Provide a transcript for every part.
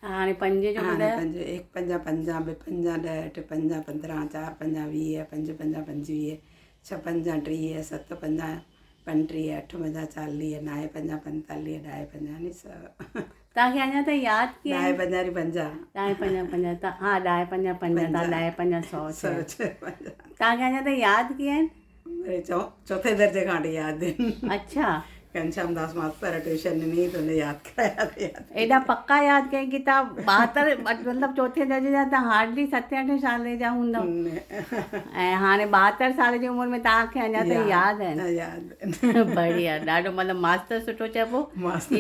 هاڻي پنجين جو هاڻي ٻڌايو. پنج، هڪ پنجا پنجاهه، ٻه پنجا ڏهه، ٽي پنجا 15، چار پنجا 20، پنج پنجا 25، ڇهه پنجا 30، ست پنجا 35، اٺ پنجا 40، نائين پنجا 45، ڏهه پنجا ني 100. توهان کي اڃا تائين ياد ڪيئن آهن؟ ڏهه پنجا ري 50. ڏهه پنجا 50 ته ها ڏهه پنجا 50 تان ڏهه پنجا 100 چيو. توهان کي اڃا تائين ياد ڪيئن آهن؟ چوٿين درجي کان وٺي ياد آهن. اڇا. گهنشام داس ماستر ٽيوشن ڏني ته هن ياد ڪرايا ته ياد. ايڏا پڪا ياد ڪيائين ڪي تان 72 مطلب چوٿين درجي جا تان هارڊلي ستين اٺين سالي جا هوندؤ ۽ هاڻي 72 سال جي عمر ۾ توهان کي اڃا تائين ياد آهن. ياد. بڙيا ڏاڍو مطلب ماستر سٺو چئبو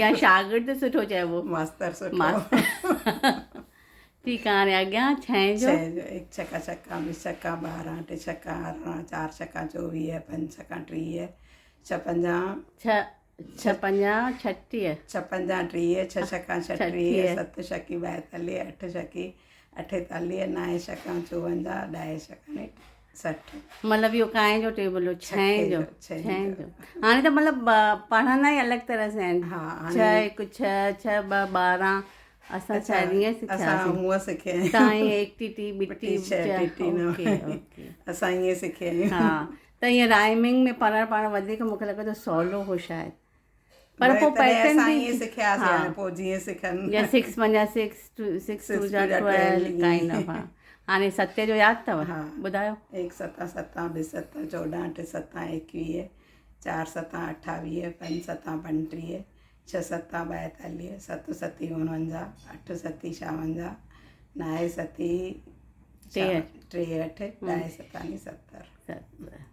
يا شاگرد سٺو چئبو؟ ماستر سٺو. ٺيڪ آ هاڻي اڳيان ڇهين جو. ڇهين جو، هڪ ڇڪا ڇڪا، ٻه ڇڪا 12، ٽي ڇڪا 18، چار ڇڪا 24، پنج ڇڪا 30، ڇهه پنجا. ڇهه ڇهه پنجا 36. ڇهه پنجا 30، ڇهه ڇڪا 36، ست ڇڪي 42، اٺ ڇڪي 48، نائين ڇڪا 54، ڏهه ڇڪا 60. مطلب اهو ڪائين جو ٽيبل هو؟ ڇهين جو. ڇهين جو. هاڻي ته مطلب پڙهندا ئي الڳ طرح سان آهن. ها. ڇهه هڪ ڇهه، ڇهه ٻه 12. اسان شايد ائين سکياسين. اسان هونء سکيا آهيون. توهان ائين هڪ ٽي ٽي ٻه ٽي ڇهه ٽي ٽي نو. اوڪي. اسان ائين سکيا آهيون. ها ته ائين رائمنگ ۾ پڙهڻ پاڻ وڌيڪ مون کي لڳي ٿو سولو هو شايد. پر پوء پيٽرن اسان ائين سکياسين هاڻي پوء جيئن سکن. يا سڪس ون جا سڪس، سڪس ٽو جا 12 ڪائنڊ آف. ها هاڻي ستين جو ياد اٿو؟ ها. ٻڌايو. هڪ ستا ستا، ٻه ستا 14، ٽي ستا 21، چار ستا 28، پنج ستا 35، ڇهه ستا 42، ست ستي 49، اٺ ستي 56، نائين ستي 63، ڏهه ستاني 70. 70.